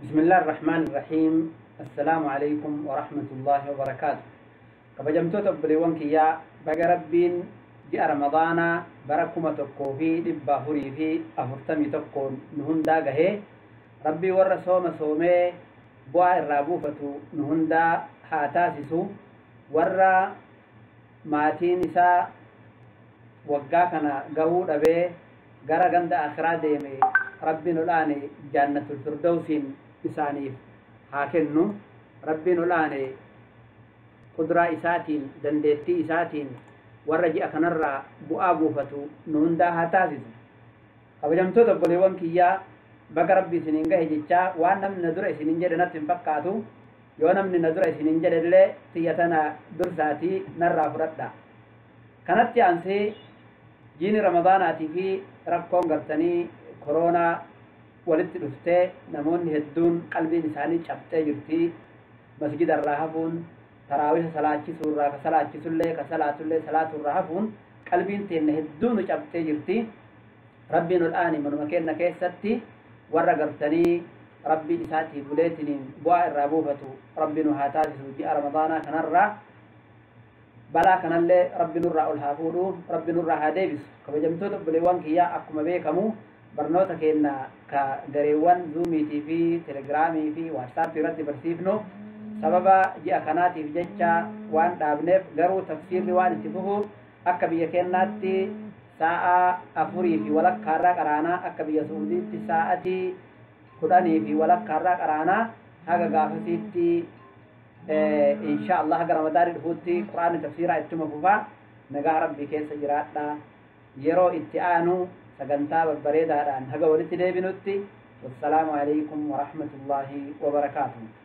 بسم الله الرحمن الرحيم. السلام عليكم ورحمة الله وبركاته. Kabajamtoota obboleewwan kiyyaa, baga Rabbiin ji'a Ramadaanaa bara 1441n nu hundaa gahee. Rabbii warra sooma soomee bu'aa irraa buufatu nu hundaa haa taasisu. Warra maatiin isaa waggaa kana gahuu dhabee gara ganda akhiraa deeme, Rabbiin ol'aane Jannatul Firdawsiin isaaniif haa kennu. Rabbiin ol'aane qudraa isaatiin, dandeettii isaatiin warra ji'a kanarraa bu'aa buufatu nu hundaa haa taasisu. Kabajamtoota obboleewwan kiyyaa, baga Rabbi isiniin gahe jechaa, waan namni na dura isiniin jedhe natti hin fakkaatu. Yoo namni na dura isiniin jedhe illee, tiyya tana dursaatii narraa fudhadha. Kanatti aansee, jiini Ramadaanaatii fi rakkoon gartanii koroonaa walitti dhuftee, namoonni hedduun qalbiin isaanii cabxee jirti. Masjida irraa hafuun, taraawisa salaachisuurraa, ka salaachisullee, ka salaatullee salaaturraa hafuun, qalbiin teenna hedduu nu cabxee jirti. Rabbiin ol aani manuma keenna keessatti warra gartanii Rabbii isaatii buleetiniin bu'aa irraa buufatu Rabbi nu haa taasisu. Ji'a Ramadaanaa kanarraa balaa kanallee Rabbi nurraa ol haa fuudhu, Rabbi nurraa haa deebisu. Kabajamtoota obboleewwan kiyyaa, akkuma beekamu barnoota keenya ka gareewwan Zuumiitii fi Telegiraamii fi Waatsaappii irratti barsiifnu sababa ji'a kanaatiif jecha waan dhaabneef, garuu tafsiirri waan itti fufuuf, akka biyya keenyaatti sa'a 4:30rraa qaraanaa, akka biyya Suudiitti sa'atii 10:30rraa qaraanaa. Haga gaafasiitti, insha Allah, haga Ramadaanii dhufuutti Quraanni tafsiiraa ittuma fufaa. Nagaa Rabbii keessa jiraadha. Yeroo itti aanu sagantaa babbareedaadhaan haga walitti deebinutti, wassalaamu alaikum warahmatullaahi wabarakaatuh.